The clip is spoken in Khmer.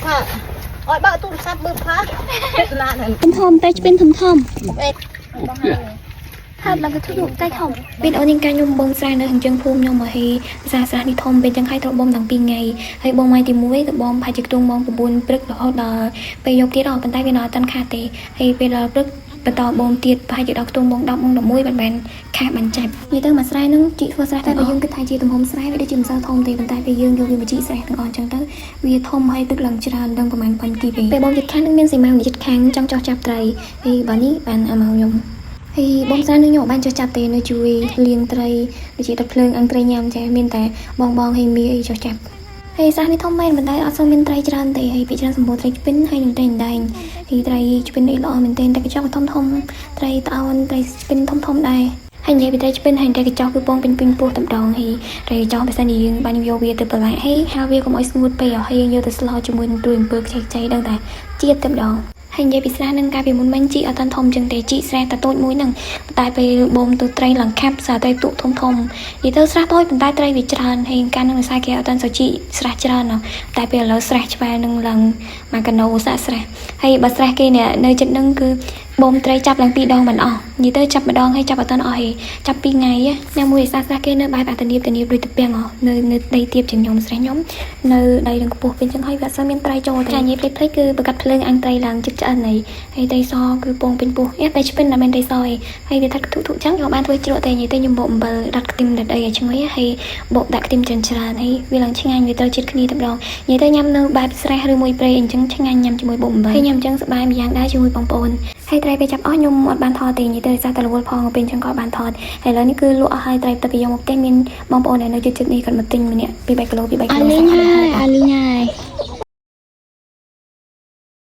ថាឲ្យបើកទូរស័ព្ទមើលផាណាហ្នឹង ធំធំតែឆ្ពិនធំធំ អេ ថើបឡើងទៅធុកតែធំពេលអូននេះកាខ្ញុំបងស្រែនៅខាងជើងភូមិខ្ញុំមកហេស្រះស្រះនេះធំពេលចឹងហើយត្រូវបងតាំងពីថ្ងៃហើយបងថ្ងៃទី1ទៅបងប្រហែលជាខ្ទង់ម៉ោង9ព្រឹករហូតដល់ពេលយប់ទៀតអស់ប៉ុន្តែវានៅអត់តាន់ខាតទេហើយពេលដល់ព្រឹកបន្តបងទៀតប្រហែលជាដល់ខ្ទង់ម៉ោង10ម៉ោង11បានបានខាសបានចាប់និយាយទៅមួយស្រែហ្នឹងជីកធ្វើស្រះតែបើយើងគិតថាជាទំហំស្រែវាដូចជាមិនសូវធំទេប៉ុន្តែពេលយើងយកវាមកជីកស្រះទាំងអស់អញ្ចឹងទៅវាធំហើយទឹកឡើងច្រើនដល់ប្រហែលប៉ុនគីពេពេលបងចិត្តខាងនឹងមានសីមាចិត្តខាងចង់ចោះចាប់ត្រីហើយបើនេះបានអាមកខ្ញុំ ហើយបងស្រានឹងខ្ញុំអត់បានចុះចាប់ទេនៅជួយលាងត្រីដូចជាទឹកភ្លើងអង្គត្រីញ៉ាំចាមានតែបងបងហើយមីអីចុះចាប់ហើយស្រះនេះធំមែនប៉ុន្តែអត់សូវមានត្រីច្រើនទេហើយពីច្រើនសម្បូរត្រីឆ្ពិនហើយនឹងត្រីអណ្ដែងហើយត្រីឆ្ពិនអីល្អមែនទែនតែកញ្ចក់ក៏ធំធំត្រីត្អូនត្រីឆ្ពិនធំធំដែរហើយនិយាយពីត្រីឆ្ពិនហើយត្រីកញ្ចក់គឺពងពេញពេញពោះតែម្ដងហើយត្រីកញ្ចក់បើសិនជាយើងបានយកវាទៅប្រឡាក់ហើយហាវាកុំឲ្យស្ងួតពេកហើយយើងយកទៅស្លជាមួយនឹងទួយអំពើខ្ចីខ្ចីដឹងតែជាតិតែម្ដងហើយនិយាយពីស្រះនឹងកាលពីមុនមិញជីអត់តាន់ធំជាងទេជីស្រះតែតូចមួយហ្នឹងតែពេលបូមទៅត្រីឡើងខាប់សារត្រីទូកធំធំនិយាយទៅស្រះតូចប៉ុន្តែត្រីវាច្រើនហើយកាលហ្នឹងដោយសារគេអត់តាន់សូវជីស្រះច្រើនណោះតែពេលឥឡូវស្រះឆ្វែលនឹងឡើងមួយកណោសាក់ស្រះហើយបើស្រះគេនេះនៅចិត្តហ្នឹងគឺបូមត្រីចាប់ឡើងពីរដងមិនអស់និយាយទៅចាប់ម្ដងហើយចាប់អត់តាន់អស់ទេចាប់ពីរថ្ងៃណាមួយឯស្រះគេនៅបែបអតនីបតនីបដូចទៅពាំងនៅនៅដីទៀបជាងខ្ញុំស្រះខ្ញុំនៅដីនឹងខ្ពស់ពេកចឹងហើយវាអត់សូវមានត្រីចូលទេចានិយាយភ្លេចភ្លេចគឺបកាត់ភ្លើងអាំងត្រីឡើងចិត្តឆ្អិនហើយហើយត្រីសគឺពងពេញពោះអេតែឆ្ពិនតែមិនត្រីសឯងហើយវាថាធុធុចឹងខ្ញុំបានធ្វើជ្រក់តែនិយាយទៅខ្ញុំបកអំបិលដុតខ្ទឹមដុតអីឲ្យឈ្ងុយហើយបកដាក់ខ្ទឹមច្រើនច្រើនហើយវាឡើងឆ្ងាញ់វាត្រូវជាតិគ្នាតែម្ដងនិយាយទៅញ៉ាំនៅបែបស្រះឬមួយព្រៃអញ្ចឹងឆ្ងាញ់ញ៉ាំជាមួយបកអំបិលហើយញ៉ាំអញ្ចឹងសប្បាយម្យ៉ាងដែរជាមួយបងប្អូនហើយត្រីពេលចាប់អស់ខ្ញុំអត់បានថតទេនិយាយទៅដោយសារតែរវល់ផងពេលអញ្ចឹងក៏បានថតហើយឥឡូវនេះគឺលក់អស់ហើយត្រីទៅពីយកមកផ្ទះមានបងប្អូនដែលនៅជិតៗនេះគាត់មកទិញម្នាក់2 3គីឡូ2 3គី អា ឡូ លីងហើយអាលីងហើយ។